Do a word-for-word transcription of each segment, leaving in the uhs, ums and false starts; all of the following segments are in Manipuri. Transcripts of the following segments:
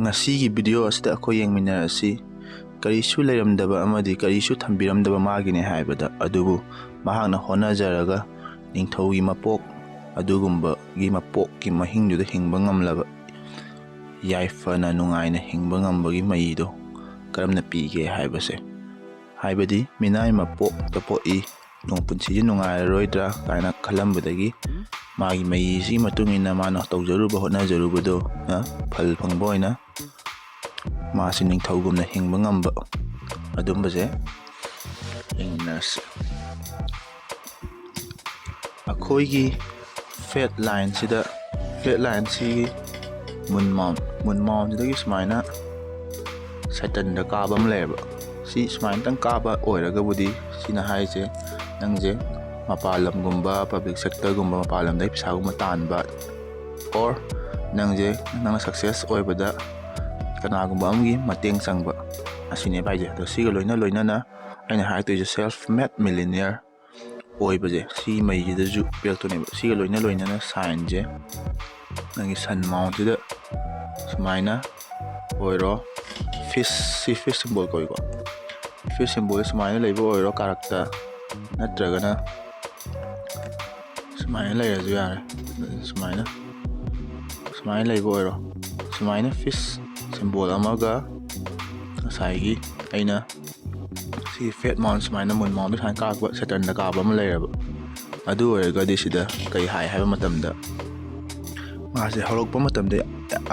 ꯉꯁꯤꯒꯤ ꯚꯤꯗꯤꯑꯣ ꯑꯁꯤꯗ ꯑꯩꯈꯣꯏ ꯌꯦꯡꯃꯤꯟꯅꯔꯁꯤ, ꯀꯔꯤꯁꯨ ꯂꯩꯔꯝꯗꯕ ꯑꯃꯗꯤ ꯀꯔꯤꯁꯨ ꯊꯝꯕꯤꯔꯝꯗꯕ ꯃꯥꯒꯤꯅꯦ ꯍꯥꯏꯕꯗ, ꯑꯗꯨꯕꯨ ꯃꯍꯥꯛꯅ ꯍꯣꯠꯅꯖꯔꯒ ꯅꯤꯡꯊꯧꯒꯤ ꯃꯄꯣꯛ, ꯑꯗꯨꯒꯨꯝꯕꯒꯤ ꯃꯄꯣꯛꯀꯤ ꯃꯍꯤꯡꯗꯨꯗ ꯍꯤꯡꯕ ꯉꯝꯂꯕ, ꯌꯥꯏꯐꯅ ꯅꯨꯡꯉꯥꯏꯅ ꯍꯤꯡꯕ ꯉꯝꯕꯒꯤ ꯃꯩꯗꯣ ꯀꯔꯝꯅ ꯄꯤꯒꯦ ꯍꯥꯏꯕꯁꯦ꯫ ꯍꯥꯏꯕꯗꯤ ꯃꯤꯅꯥꯏ ꯃꯄꯣꯛꯇ ꯄꯣꯛꯏ, ꯅꯣꯡ ꯄꯨꯟꯁꯤꯁꯤ ꯅꯨꯡꯉꯥꯏꯔꯔꯣꯏꯗ꯭ꯔꯥ ꯀꯥꯏꯅ ꯈꯜꯂꯝꯕꯗꯒꯤ ꯃꯥꯒꯤ ꯃꯩꯁꯤꯒꯤ ꯃꯇꯨꯡ ꯏꯟꯅ ꯃꯥꯅ ꯇꯧꯖꯔꯨꯕ ꯍꯣꯠꯅꯖꯔꯨꯕꯗꯣꯅ ꯐꯜ ꯐꯪꯕ ꯑꯣꯏꯅ ꯃꯥꯁꯤ ꯅꯤꯡꯊꯧꯒꯨꯝꯅ ꯍꯤꯡꯕ ꯉꯝꯕ ꯑꯗꯨꯝꯕꯁꯦ ꯌꯦꯡꯃꯤꯟꯅꯔꯁꯤ꯫ ꯑꯩꯈꯣꯏꯒꯤ ꯐꯦꯠ ꯂꯥꯏꯟꯁꯤꯗ, ꯐꯦꯠ ꯂꯥꯏꯟꯁꯤꯒꯤ ꯃꯨꯟ ꯃꯥꯎꯟ, ꯃꯨꯟ ꯃꯥꯎꯟꯁꯤꯗꯒꯤ ꯁꯨꯃꯥꯏꯅ ꯁꯦꯇꯟꯗ ꯀꯥꯕ ꯑꯃ ꯂꯩꯌꯦꯕ꯫ ꯁꯤ ꯁꯨꯃꯥꯏꯅꯇꯪ ꯀꯥꯕ ꯑꯣꯏꯔꯒꯕꯨꯗꯤ, ꯁꯤꯅ ꯍꯥꯏꯁꯦ ꯅꯪꯁꯦ ꯃꯄꯥꯟ ꯂꯝꯒꯨꯝꯕ, ꯄꯕ꯭ꯂꯤꯛ ꯁꯦꯛꯇꯔꯒꯨꯝꯕ, ꯃꯄꯥꯟ ꯂꯝꯗꯒꯤ ꯄꯩꯁꯥꯒꯨꯝꯕ ꯇꯥꯟꯕ, ꯑꯣꯔ ꯅꯪꯁꯦ, ꯅꯪꯅ ꯁꯛꯁꯦꯁ ꯑꯣꯏꯕꯗ ꯀꯅꯥꯒꯨꯝꯕ ꯑꯃꯒꯤ ꯃꯇꯦꯡ ꯆꯪꯕ, ꯑꯁꯤꯅꯦꯕ ꯍꯥꯏꯁꯦ꯫ ꯑꯗꯣ ꯁꯤꯒ ꯂꯣꯏꯅ ꯂꯣꯏꯅꯅ ꯑꯩꯅ ꯍꯥꯏꯔꯛꯇꯣꯏꯁꯦ, ꯁꯦꯜꯐ ꯃꯦꯗ ꯃꯤꯂꯤꯅꯤꯌꯔ ꯑꯣꯏꯕꯁꯦ, ꯁꯤ ꯃꯩꯁꯤꯗꯁꯨ ꯄꯤꯔꯛꯇꯣꯏꯅꯦꯕ꯫ ꯁꯤꯒ ꯂꯣꯏꯅ ꯂꯣꯏꯅꯅ ꯁꯥꯏꯟꯁꯦ, ꯅꯪꯒꯤ ꯁꯟ ꯃꯥꯎꯟꯁꯤꯗ ꯁꯨꯃꯥꯏꯅ ꯑꯣꯏꯔꯣ, ꯐꯤꯁ, ꯁꯤ ꯐꯤꯁ ꯁꯤꯝꯕꯣꯜ ꯀꯧꯏꯀꯣ꯫ ꯐꯤꯁ ꯁꯤꯝꯕꯣꯜ ꯁꯨꯃꯥꯏꯅ ꯂꯩꯕ ꯑꯣꯏꯔꯣ, ꯀꯥꯔꯛꯇ, ꯅꯠꯇ꯭ꯔꯒꯅ ꯁꯨꯃꯥꯏꯅ ꯂꯩꯔꯁꯨ ꯌꯥꯔꯦ꯫ ꯁꯨꯃꯥꯏꯅ, ꯁꯨꯃꯥꯏꯅ ꯂꯩꯕ ꯑꯣꯏꯔꯣ, ꯁꯨꯃꯥꯏꯅ ꯐꯤꯁ ꯁꯤꯝꯕꯣꯜ ꯑꯃꯒ ꯉꯁꯥꯏꯒꯤ ꯑꯩꯅ ꯁꯤ ꯐꯦꯠ ꯃꯥꯎꯟ, ꯁꯨꯃꯥꯏꯅ ꯃꯨꯟ ꯃꯥꯎꯟꯗ ꯁꯨꯃꯥꯏꯅ ꯀꯥꯔꯛꯄ, ꯁꯦꯇꯟꯗ ꯀꯥꯕ ꯑꯃ ꯂꯩꯔꯕ꯫ ꯑꯗꯨ ꯑꯣꯏꯔꯒꯗꯤ ꯁꯤꯗ ꯀꯩ ꯍꯥꯏ ꯍꯥꯏꯕ ꯃꯇꯝꯗ, ꯃꯥꯁꯦ ꯍꯧꯔꯛꯄ ꯃꯇꯝꯗ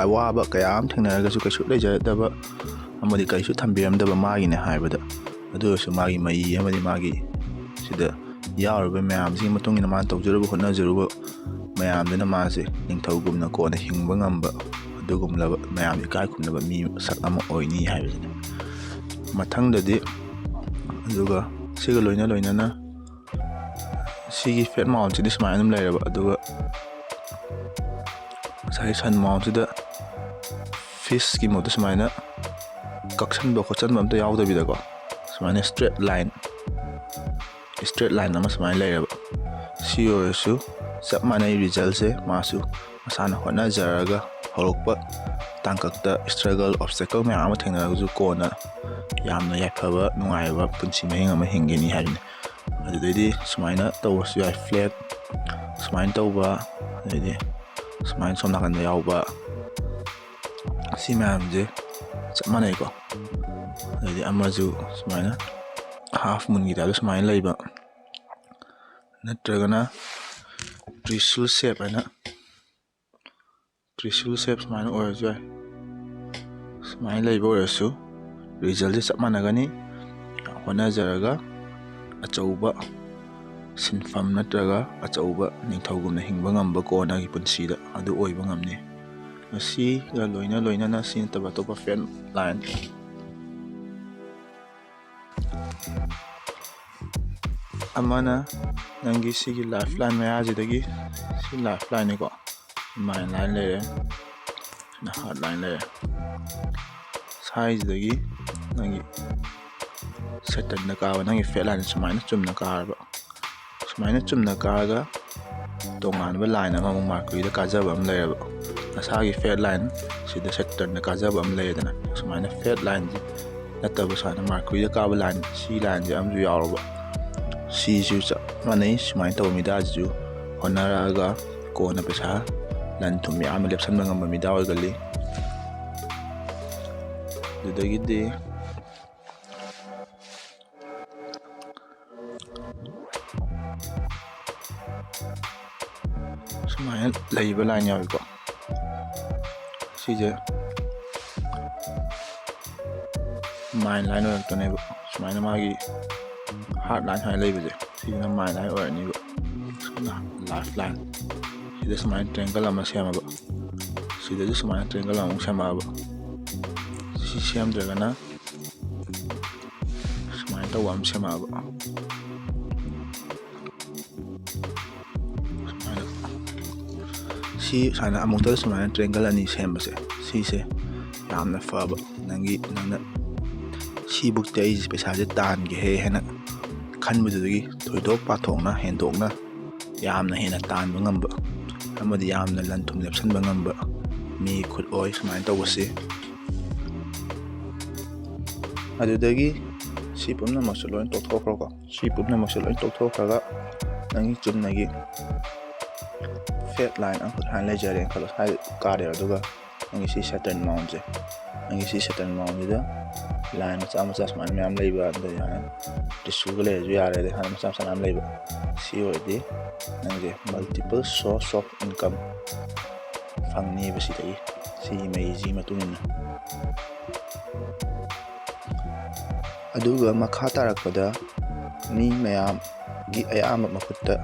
ꯑꯋꯥꯕ ꯀꯌꯥ ꯑꯃ ꯊꯦꯡꯅꯔꯒꯁꯨ ꯀꯩꯁꯨ ꯂꯩꯖꯗꯕ ꯑꯃꯗꯤ ꯀꯩꯁꯨ ꯊꯝꯕꯤꯔꯝꯗꯕ ꯃꯥꯒꯤꯅꯦ ꯍꯥꯏꯕꯗ, ꯑꯗꯨ ꯑꯣꯏꯔꯁꯨ ꯃꯥꯒꯤ ꯃꯩ ꯑꯃꯗꯤ ꯃꯥꯒꯤ ꯁꯤꯗ ꯌꯥꯎꯔꯤꯕ ꯃꯌꯥꯝꯁꯤꯒꯤ ꯃꯇꯨꯡ ꯏꯟꯅ ꯃꯥꯅ ꯇꯧꯖꯔꯨꯕ ꯍꯣꯠꯅꯖꯔꯨꯕ ꯃꯌꯥꯝꯗꯨꯅ ꯃꯥꯁꯦ ꯅꯤꯡꯊꯧꯒꯨꯝꯅ ꯀꯣꯟꯅ ꯍꯤꯡꯕ ꯉꯝꯕ ꯑꯗꯨꯒꯨꯝꯂꯕ ꯃꯌꯥꯝ ꯏꯀꯥꯏ ꯈꯨꯝꯅꯕ ꯃꯤ ꯃꯁꯛ ꯑꯃ ꯑꯣꯏꯅꯤ ꯍꯥꯏꯕꯁꯤꯅꯤ꯫ ꯃꯊꯪꯗꯗꯤ, ꯑꯗꯨꯒ ꯁꯤꯒ ꯂꯣꯏꯅ ꯂꯣꯏꯅꯅ ꯁꯤꯒꯤ ꯐꯦꯠ ꯃꯥꯎꯟꯁꯤꯗꯤ ꯁꯨꯃꯥꯏꯅ ꯑꯗꯨꯝ ꯂꯩꯔꯕ, ꯑꯗꯨꯒ ꯉꯁꯥꯏꯒꯤ ꯁꯟ ꯃꯥꯎꯟꯁꯤꯗ ꯐꯤꯁꯀꯤ ꯃꯍꯨꯠꯇ ꯁꯨꯃꯥꯏꯅ ꯀꯛꯁꯟꯕ ꯈꯣꯠꯆꯟꯕ ꯑꯝꯇ ꯌꯥꯎꯗꯕꯤꯗꯀꯣ, ꯁꯨꯃꯥꯏꯅ ꯏꯁꯇ꯭ꯔꯦꯠ ꯂꯥꯏꯟ, ꯏꯁꯇ꯭ꯔꯦꯠ ꯂꯥꯏꯟ ꯑꯃ ꯁꯨꯃꯥꯏꯅ ꯂꯩꯔꯕ꯫ ꯁꯤ ꯑꯣꯏꯔꯁꯨ ꯆꯞ ꯃꯥꯟꯅꯩ ꯔꯤꯖꯜꯁꯦ, ꯃꯥꯁꯨ ꯃꯁꯥꯅ ꯍꯣꯠꯅꯖꯔꯒ ꯍꯧꯔꯛꯄ ꯇꯥꯡꯀꯛꯇ struggle, obstacle ꯃꯌꯥꯝ ꯑꯃ ꯊꯦꯡꯅꯔꯒꯁꯨ ꯀꯣꯟꯅ ꯌꯥꯝꯅ ꯌꯥꯏꯐꯕ, ꯅꯨꯡꯉꯥꯏꯕ ꯄꯨꯟꯁꯤ ꯃꯍꯤꯡ ꯑꯃ ꯍꯤꯡꯒꯅꯤ ꯍꯥꯏꯕꯅꯤ꯫ ꯑꯗꯨꯗꯩꯗꯤ ꯁꯨꯃꯥꯏꯅ ꯇꯧꯕꯁꯨ ꯌꯥꯏ, flat ꯁꯨꯃꯥꯏꯅ ꯇꯧꯕ, ꯑꯗꯩꯗꯤ ꯁꯨꯃꯥꯏꯅ ꯁꯣꯝ ꯅꯥꯀꯟꯗ ꯌꯥꯎꯕ, ꯁꯤ ꯃꯌꯥꯝꯁꯦ ꯆꯞ ꯃꯥꯟꯅꯩꯀꯣ꯫ ꯑꯗꯩꯗꯤ ꯑꯃꯁꯨ ꯁꯨꯃꯥꯏꯅ half moonꯒꯤ typeꯇ ꯁꯨꯃꯥꯏꯅ ꯂꯩꯕ, ꯅꯠꯇ꯭ꯔꯒꯅ ꯇ꯭ꯔꯤꯁꯨꯜ shape ꯍꯥꯏꯅ, ꯇ꯭ꯔꯤꯁꯨꯜ shape ꯁꯨꯃꯥꯏꯅ ꯑꯣꯏꯔꯁꯨ ꯌꯥꯏ꯫ ꯁꯨꯃꯥꯏꯅ ꯂꯩꯕ ꯑꯣꯏꯔꯁꯨ resultꯁꯦ ꯆꯞ ꯃꯥꯟꯅꯒꯅꯤ꯫ ꯍꯣꯠꯅꯖꯔꯒ ꯑꯆꯧꯕ ꯁꯤꯟꯐꯝ ꯅꯠꯇ꯭ꯔꯒ ꯑꯆꯧꯕ ꯅꯤꯡꯊꯧꯒꯨꯝꯅ ꯍꯤꯡꯕ ꯉꯝꯕ ꯀꯣꯟꯅꯒꯤ ꯄꯨꯟꯁꯤꯗ ꯑꯗꯨ ꯑꯣꯏꯕ ꯉꯝꯅꯤ꯫ ꯃꯁꯤꯒ ꯂꯣꯏꯅ ꯂꯣꯏꯅꯅ ꯁꯤ ꯅꯠꯇꯕ ꯑꯇꯣꯞꯄ flat line ꯑꯃꯅ ꯅꯪꯒꯤ ꯁꯤꯒꯤ lifeline ꯃꯌꯥꯁꯤꯗꯒꯤ, ꯁꯤ lifelineꯅꯤꯀꯣ, main line ꯂꯩꯔꯦ, ꯁꯤꯅ heart line ꯂꯩꯔꯦ꯫ ꯁ꯭ꯋꯥꯏꯁꯤꯗꯒꯤ ꯅꯪꯒꯤ centreꯗ ꯀꯥꯕ ꯅꯪꯒꯤ flat line ꯁꯨꯃꯥꯏꯅ ꯆꯨꯝꯅ ꯀꯥꯔꯕ, ꯁꯨꯃꯥꯏꯅ ꯆꯨꯝꯅ ꯀꯥꯔꯒ ꯇꯣꯉꯥꯟꯕ line ꯑꯃꯃꯨꯛ Mercuryꯗ ꯀꯥꯖꯕ ꯑꯃ ꯂꯩꯔꯕ, ꯅꯁꯥꯒꯤ flat line ꯁꯤꯗ centreꯗ ꯀꯥꯖꯕ ꯑꯃ ꯂꯩꯔꯦꯗꯅ, ꯁꯨꯃꯥꯏꯅ flat lineꯁꯤ ꯅꯠꯇꯕ ꯁꯨꯃꯥꯏꯅ Mercuryꯗ ꯀꯥꯕ line, ꯁꯤ lineꯁꯦ ꯑꯃꯁꯨ ꯌꯥꯎꯔꯕ, ꯁꯤꯁꯨ ꯆꯞ ꯃꯥꯟꯅꯩ꯫ ꯁꯨꯃꯥꯏꯅ ꯇꯧꯕ ꯃꯤꯗꯥꯁꯤꯁꯨ ꯍꯣꯠꯅꯔꯛꯑꯒ ꯀꯣꯟꯅ ꯄꯩꯁꯥ, ꯂꯟ ꯊꯨꯝ ꯃꯌꯥꯝ ꯑꯃ ꯂꯦꯞꯁꯟꯕ ꯉꯝꯕ ꯃꯤꯗꯥ ꯑꯣꯏꯒꯜꯂꯤ꯫ ꯑꯗꯨꯗꯒꯤꯗꯤ ꯁꯨꯃꯥꯏꯅ ꯂꯩꯕ line ꯌꯥꯎꯏꯀꯣ, ꯁꯤꯁꯦ main line ꯑꯣꯏꯔꯛꯇꯣꯏꯅꯦꯕ꯫ ꯁꯨꯃꯥꯏꯅ ꯃꯥꯒꯤ heart line ꯍꯥꯏꯅ ꯂꯩꯕꯁꯦ, ꯁꯤꯁꯤꯅ main line ꯑꯣꯏꯔꯅꯤꯕ꯫ ꯁꯤꯅ lifeline꯫ ꯁꯤꯗ ꯁꯨꯃꯥꯏꯅ triangle ꯑꯃ ꯁꯦꯝꯃꯕ, ꯁꯤꯗꯁꯨ ꯁꯨꯃꯥꯏꯅ triangle ꯑꯃꯨꯛ ꯁꯦꯝꯃꯛꯑꯕ, ꯁꯤ ꯁꯦꯝꯗ꯭ꯔꯒꯅ ꯁꯨꯃꯥꯏꯅ ꯇꯧꯕ ꯑꯃ ꯁꯦꯝꯃꯛꯑꯕ꯫ ꯁꯨꯃꯥꯏꯅ, ꯁꯤ ꯁꯨꯃꯥꯏꯅ ꯑꯃꯨꯛꯇꯗ ꯁꯨꯃꯥꯏꯅ triangle ꯑꯅꯤ ꯁꯦꯝꯕꯁꯦ, ꯁꯤꯁꯦ ꯌꯥꯝꯅ ꯐꯕ, ꯅꯪꯒꯤ, ꯅꯪꯅ ꯁꯤꯕꯨꯛꯇꯤ ꯑꯩ ꯄꯩꯁꯥꯁꯦ ꯇꯥꯟꯒꯦꯍꯦ ꯍꯥꯏꯅ ꯈꯟꯕꯗꯨꯗꯒꯤ ꯊꯣꯏꯗꯣꯛ ꯄꯥꯊꯣꯛꯅ, ꯍꯦꯟꯗꯣꯛꯅ ꯌꯥꯝꯅ ꯍꯦꯟꯅ ꯇꯥꯟꯕ ꯉꯝꯕ ꯑꯃꯗꯤ ꯌꯥꯝꯅ ꯂꯟ ꯊꯨꯝ ꯂꯦꯞꯁꯟꯕ ꯉꯝꯕ, ꯃꯤ ꯈꯨꯠ ꯑꯣꯏ ꯁꯨꯃꯥꯏꯅ ꯇꯧꯕꯁꯤ꯫ ꯑꯗꯨꯗꯒꯤ ꯁꯤ ꯄꯨꯝꯅꯃꯛꯁꯨ ꯂꯣꯏ ꯇꯣꯛꯊꯣꯛꯈ꯭ꯔꯣꯀꯣ꯫ ꯁꯤ ꯄꯨꯝꯅꯃꯛꯁꯨ ꯂꯣꯏ ꯇꯣꯛꯊꯣꯛꯈ꯭ꯔꯒ ꯅꯪꯒꯤ ꯆꯨꯝꯅꯒꯤ flat line ꯑꯃꯈꯛ ꯍꯥꯟꯅ ꯂꯩꯖꯔꯦꯅ ꯈꯜꯂꯣ꯫ ꯁ꯭ꯋꯥꯏꯗ ꯀꯥꯔꯦ, ꯑꯗꯨꯒ ꯅꯪꯒꯤ ꯁꯤ Saturn mountꯁꯦ, ꯅꯪꯒꯤ ꯁꯤ Saturn mountꯁꯤꯗ line ꯃꯆꯥ ꯃꯆꯥ ꯁꯨꯃꯥꯏꯅ ꯃꯌꯥꯝ ꯂꯩꯕ, ꯑꯗꯩ ꯍꯥꯟꯅ tissue ꯒ ꯂꯩꯔꯁꯨ ꯌꯥꯔꯦ, ꯑꯗꯩ ꯍꯥꯟꯅ ꯃꯆꯥ ꯃꯆꯥ ꯃꯌꯥꯝ ꯂꯩꯕ꯫ ꯁꯤ ꯑꯣꯏꯔꯗꯤ ꯅꯪꯁꯦ multiple source of income ꯐꯪꯅꯤꯕ ꯁꯤꯗꯒꯤ, ꯁꯤꯒꯤ ꯃꯩꯁꯤꯒꯤ ꯃꯇꯨꯡ ꯏꯟꯅ꯫ ꯑꯗꯨꯒ ꯃꯈꯥ ꯇꯥꯔꯛꯄꯗ ꯃꯤ ꯃꯌꯥꯝꯒꯤ ꯑꯌꯥꯝꯕ ꯃꯈꯨꯠꯇ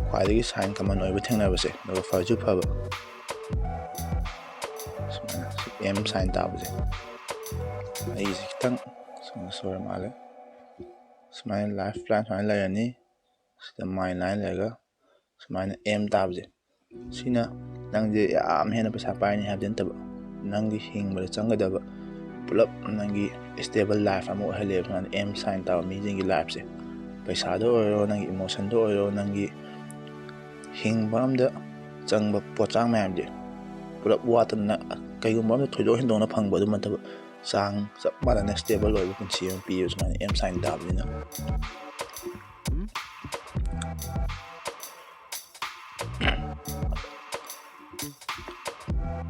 ꯈ꯭ꯋꯥꯏꯗꯒꯤ sign common ꯑꯣꯏꯕ ꯊꯦꯡꯅꯕꯁꯦ, ꯑꯗꯨꯒ ꯐꯁꯨ ꯐꯕ, ꯁꯨꯃꯥꯏꯅ ꯁꯤ M sign ꯇꯥꯕꯁꯦ, ꯑꯩꯒꯤꯁꯦ ꯈꯤꯇꯪ ꯁꯨꯝ ꯁꯣꯏꯔ ꯃꯥꯜꯂꯦ꯫ ꯁꯨꯃꯥꯏꯅ lifeline ꯁꯨꯃꯥꯏꯅ ꯂꯩꯔꯅꯤ, ꯁꯤꯗ my line ꯂꯩꯔꯒ ꯁꯨꯃꯥꯏꯅ M ꯇꯥꯕꯁꯦ, ꯁꯤꯅ ꯅꯪꯁꯦ ꯌꯥꯝ ꯍꯦꯟꯅ ꯄꯩꯁꯥ ꯄꯥꯏꯅꯤ ꯍꯥꯏꯕꯗꯤ ꯅꯠꯇꯕ, ꯅꯪꯒꯤ ꯍꯤꯡꯕꯗ ꯆꯪꯒꯗꯕ ꯄꯨꯂꯞ ꯅꯪꯒꯤ stable life ꯑꯃ ꯑꯣꯏꯍꯜꯂꯦꯕ ꯁꯨꯃꯥꯏꯅ M sign ꯇꯥꯕ ꯃꯤꯁꯤꯡꯒꯤ lifeꯁꯦ꯫ ꯄꯩꯁꯥꯗ ꯑꯣꯏꯔꯣ, ꯅꯪꯒꯤ emotionꯗ ꯑꯣꯏꯔꯣ, ꯅꯪꯒꯤ ꯍꯤꯡꯕ ꯑꯝꯗ ꯆꯪꯕ ꯄꯣꯠꯆꯥꯡ ꯃꯌꯥꯝꯁꯦ ꯄꯨꯂꯞ ꯋꯥꯠꯇꯅ ꯀꯩꯒꯨꯝꯕ ꯑꯝꯗ ꯊꯣꯏꯗꯣꯛ ꯍꯦꯟꯗꯣꯛꯅ ꯐꯪꯕ ꯑꯗꯨ ꯅꯠꯇꯕ, ꯆꯥꯡ ꯆꯞ ꯃꯥꯟꯅꯅ stable ꯑꯣꯏꯕ ꯄꯨꯟꯁꯤ ꯑꯃ ꯄꯤꯌꯦꯕ ꯁꯨꯃꯥꯏꯅ M sign ꯇꯥꯕꯅꯤꯅ꯫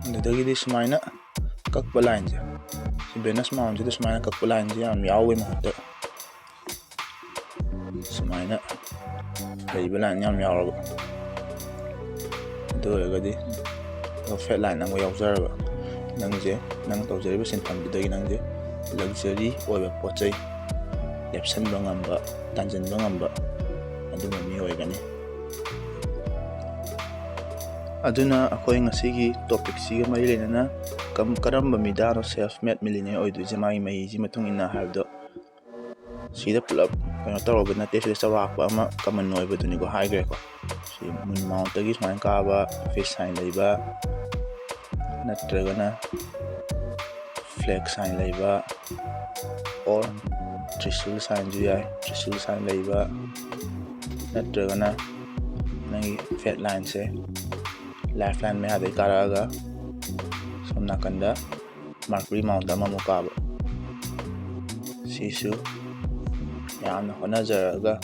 ꯑꯗꯨꯗꯒꯤꯗꯤ ꯁꯨꯃꯥꯏꯅ ꯀꯛꯄ lineꯁꯦ, ꯁꯤ Venus mountꯁꯤꯗ ꯁꯨꯃꯥꯏꯅ ꯀꯛꯄ lineꯁꯦ ꯌꯥꯝ ꯌꯥꯎꯕꯩ ꯃꯍꯨꯠꯇ ꯁꯨꯃꯥꯏꯅ ꯂꯩꯕ line ꯌꯥꯝ ꯌꯥꯎꯔꯕ, ꯑꯗꯨ ꯑꯣꯏꯔꯒꯗꯤ flat line ꯑꯃ ꯌꯥꯎꯖꯔꯕ, ꯅꯪꯁꯦ, ꯅꯪ ꯇꯧꯖꯔꯤꯕ ꯁꯤꯟꯐꯝꯗꯨꯗꯒꯤ ꯅꯪꯁꯦ luxury ꯑꯣꯏꯕ ꯄꯣꯠ ꯆꯩ ꯂꯦꯞꯁꯟꯕ ꯉꯝꯕ, ꯇꯥꯟꯁꯤꯟꯕ ꯉꯝꯕ ꯑꯗꯨꯝꯕ ꯃꯤ ꯑꯣꯏꯒꯅꯤ꯫ ꯑꯗꯨꯅ ꯑꯩꯈꯣꯏ ꯉꯁꯤꯒꯤ topicꯁꯤꯒ ꯃꯔꯤ ꯂꯩꯅꯅ ꯀꯝ-, ꯀꯔꯝꯕ ꯃꯤꯗꯥꯅꯣ self made millionaire ꯑꯣꯏꯗꯣꯏꯁꯦ, ꯃꯥꯒꯤ ꯃꯍꯩꯁꯤ ꯃꯇꯨꯡ ꯏꯟꯅ ꯍꯥꯏꯕꯗꯣ ꯁꯤꯗ ꯄꯨꯂꯞ ꯀꯩꯅꯣ ꯇꯧꯔꯕ ꯅꯠꯇꯦ, ꯁꯤꯗ ꯆꯥꯎꯔꯥꯛꯄ ꯑꯃ common ꯑꯣꯏꯕꯗꯨꯅꯤꯀꯣ ꯍꯥꯏꯈ꯭ꯔꯦꯀꯣ꯫ ꯁꯤ moon mountꯇꯒꯤ ꯁꯨꯃꯥꯏꯅ ꯀꯥꯕ, fish sign ꯂꯩꯕ, ꯅꯠꯇ꯭ꯔꯒꯅ flag sign ꯂꯩꯕ, or Trishul signꯁꯨ ꯌꯥꯏ, Trishul sign ꯂꯩꯕ, ꯅꯠꯇ꯭ꯔꯒꯅ ꯅꯪꯒꯤ flat lineꯁꯦ ꯂꯥꯏꯐ ꯂꯥꯏꯟ ꯃꯌꯥꯗꯒꯤ ꯀꯥꯔꯛꯑꯒ ꯁꯣꯝ ꯅꯥꯀꯟꯗ ꯃꯥꯔꯀꯨꯔꯤ ꯃꯥꯎꯟꯗ ꯑꯃꯃꯨꯛ ꯀꯥꯕ꯫ ꯁꯤꯁꯨ ꯌꯥꯝꯅ ꯍꯣꯠꯅꯖꯔꯒ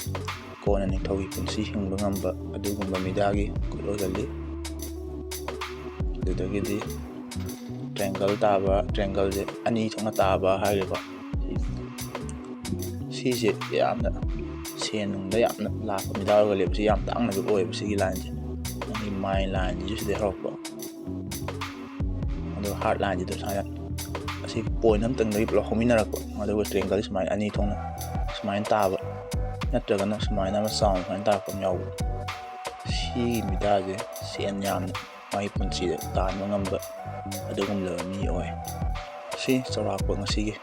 ꯀꯣꯟꯅ ꯅꯤꯡꯊꯧꯒꯤ ꯄꯨꯟꯁꯤ ꯍꯤꯡꯕ ꯉꯝꯕ ꯑꯗꯨꯒꯨꯝꯕ ꯃꯤꯗꯥꯒꯤ ꯈꯨꯠ ꯑꯣꯏꯒꯜꯂꯤ꯫ ꯑꯗꯨꯗꯒꯤꯗꯤ ꯇ꯭ꯔꯦꯡꯒꯜ ꯇꯥꯕ, ꯇ꯭ꯔꯦꯡꯒꯜꯁꯦ ꯑꯅꯤ ꯊꯣꯛꯅ ꯇꯥꯕ ꯍꯥꯏꯔꯤꯕ ꯁꯤꯁꯦ ꯌꯥꯝꯅ ꯁꯦꯟ ꯅꯨꯡꯗ ꯌꯥꯝꯅ ꯂꯥꯛꯄ ꯃꯤꯗꯥ ꯑꯣꯏꯒꯜꯂꯦꯕ꯫ ꯁꯤ ꯌꯥꯝ ꯇꯥꯡꯅꯁꯨ ꯑꯣꯏꯌꯦꯕ ꯁꯤꯒꯤ ꯂꯥꯏꯟꯁꯦ꯫ ꯅꯪꯒꯤ ꯃꯥꯏꯟ ꯂꯥꯏꯟꯁꯤꯁꯨ ꯁꯤꯗꯩ ꯍꯧꯔꯛꯄ, ꯑꯗꯨꯒ ꯍꯥꯔꯠ ꯂꯥꯏꯟꯁꯤꯗ ꯁꯨꯃꯥꯏꯅ ꯑꯁꯤ ꯄꯣꯏꯟ ꯑꯝꯇꯪꯗꯒꯤ ꯄꯨꯂꯞ ꯍꯧꯃꯤꯟꯅꯔꯛꯄ, ꯑꯗꯨꯒ ꯇ꯭ꯔꯦꯡꯒꯜ ꯁꯨꯃꯥꯏꯅ ꯑꯅꯤ ꯊꯣꯛꯅ ꯁꯨꯃꯥꯏꯅ ꯇꯥꯕ, ꯅꯠꯇ꯭ꯔꯒꯅ ꯁꯨꯃꯥꯏꯅ ꯑꯃ ꯆꯥꯎꯅ ꯁꯨꯃꯥꯏꯅ ꯇꯥꯔꯛꯄ ꯑꯃ ꯌꯥꯎꯕ꯫ ꯁꯤꯒꯤ ꯃꯤꯗꯥꯁꯦ ꯁꯦꯟ ꯌꯥꯝꯅ ꯃꯥꯒꯤ ꯄꯨꯟꯁꯤꯗ ꯇꯥꯟꯕ ꯉꯝꯕ ꯑꯗꯨꯒꯨꯝꯂꯕ ꯃꯤ ꯑꯣꯏ꯫ ꯁꯤ ꯆꯥꯎꯔꯥꯛꯄ ꯉꯁꯤꯒꯤ